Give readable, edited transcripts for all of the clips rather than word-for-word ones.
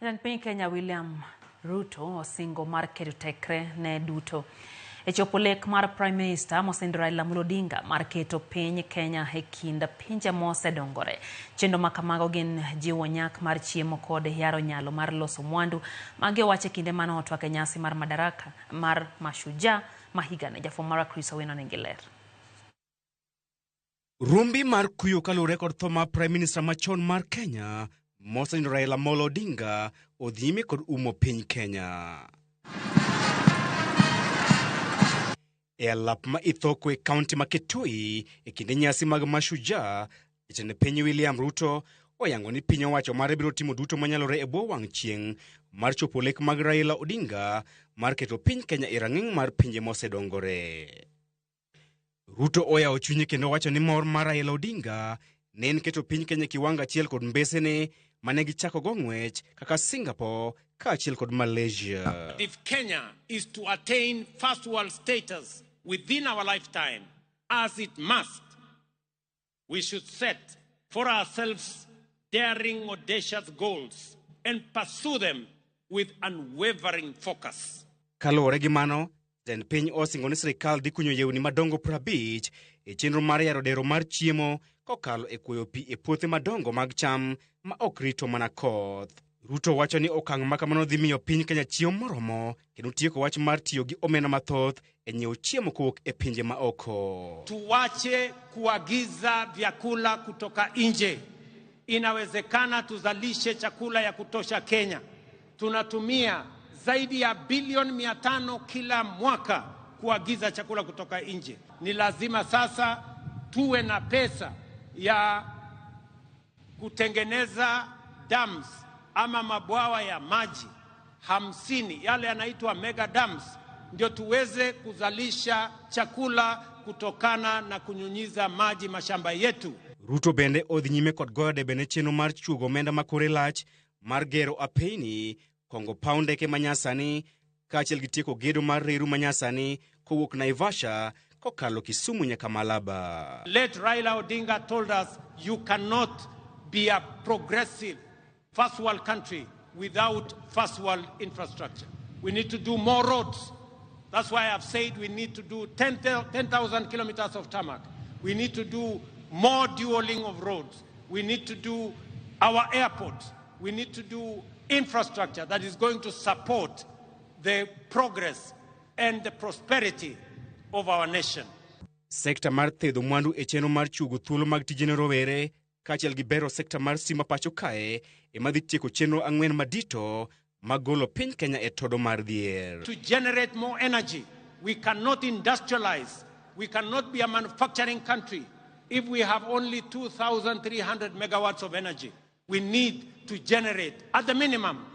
Jatend piny Kenya William Ruto osingo mar keto tekre ne duto e chopo lek mar Prime Minister mosenindo Raila Amolo Odinga mar keto piny Kenya e kind pinje mosedongore. Chenro ma kamago gin jiwo nyak mar chiemo kod yaro nyalo mar loso mwandu. Magi owacho e kinde mane otwak e nyasi mar Madaraka mar Mashujaa ma higani. Jafwambo marwa Chris Owino nigi ler. Rumbi mar kuyo kaluwore kod tho mar Prime Minister machon mar Kenya mosenindo Raila Amolo Odinga odhi nyime kod umo piny Kenya. E alap ma Ithookwe e kaunti ma Kitui e kinde nyasi mag Mashujaa, jatend piny William Ruto oyango ni piny owacho mare biro timo duto manyalore e bwo wang' chieng' mar chopo lek mag Raila Odinga mar keto piny Kenya e rang'iny mar pinje mosedongore. Ruto oyawo chunye kendo wacho ni mor mar Raila Odinga ne en keto piny Kenya e kiwango achiel kod mbesene mane gichakogo ng'wech kaka Singapore kaachiel kod Malaysia. If Kenya is to attain first world status within our lifetime, as it must, we should set for ourselves daring, audacious goals and pursue them with unwavering focus. Kaluwore gi mano, jatend piny osingo ni sirkal dhi kunyo yewni madongo 50 e chenro mar yaro dero mar chiemo kokalo e kuoyo pi e puothe madongo mag cham ma ok rito mana koth. Ruto wacho ni okang' ma kamano dhi miyo piny Kenya chiemo moromo kendo tieko wach mar tiyo gi omenda mathoth e nyiewo chiemo kowuok e pinje ma oko. Tuwache kuagiza vyakula kutoka nje. Inawezekana tuzalishe chakula ya kutosha Kenya. Tunatumia zaidi ya bilioni 500 kila mwaka kuagiza chakula kutoka nje. Ni lazima sasa tuwe na pesa ya kutengeneza dams ama mabwawa ya maji 50, yale yanaitwa mega dams, ndio tuweze kuzalisha chakula kutokana na kunyunyiza maji mashamba yetu. Ruto bende odhi nyime kod goyo debe ne chenro mar chuogo omenda ma kore lach mar gero apeyni, kongo paw ndeke manyasani kaachiel gi tieko gedo mar reru manyasani kowuok Naivasha kokalo Kisumu nyaka Malaba. Late Raila Odinga told us you cannot be a progressive first world country without first world infrastructure. We need to do more roads. That's why I've said we need to do 10,000 kilometers of tarmac. We need to do more dualling of roads. We need to do our airports. We need to do infrastructure that is going to support the progress and the prosperity of our nation. Sekta mar thedho mwandu e chenro mar chuogo thuolo mag tije ne rowere kaachiel gi bero sekta mar stima pacho kae ema dhi tieko chenro ang'wen madito mag golo piny Kenya e todo mar dhier. To generate more energy, we cannot industrialize, we cannot be a manufacturing country if we have only 2,300 megawatts of energy. We need to generate, at the minimum,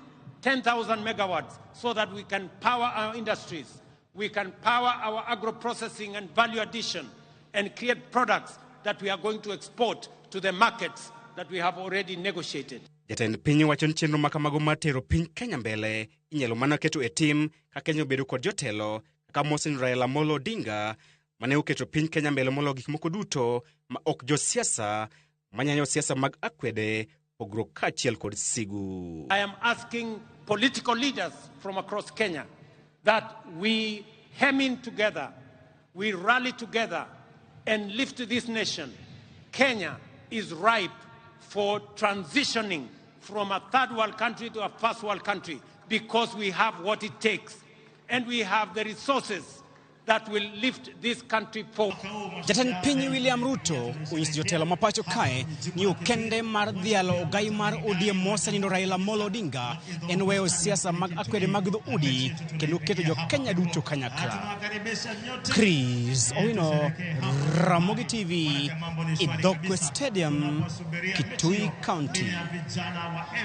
10,000 megawatts so that we can power our industries, we can power our agro-processing and value addition, and create products that we are going to export to the markets that we have already negotiated. Jatend piny wacho ni chenro ma kamago mar tero piny Kenya mbele inyalo mana keto e tim ka Kenya obedo kod jotelo kaka mosenindo Raila Amolo Odinga mane oketo piny Kenya mbele moloyo gik moko duto ma ok josiasa manyanyo siasa mag akwede, pogruok kaachiel kod sigu. I am asking political leaders from across Kenya that we hem in together, we rally together and lift this nation. Kenya is ripe for transitioning from a third world country to a first world country because we have what it takes and we have the resources that will lift this country forward. Jatend piny William Ruto onyiso jotelo ma pacho kae ni okende mar dhialo ogai mar ODM mosenindo Raila Amolo Odinga en weyo siasa mag akwede mag dhoudi kendo keto jo Kenya duto kanyakla. Chris Owino, Ramogi TV, Ithookwe Stadium, Kitui County.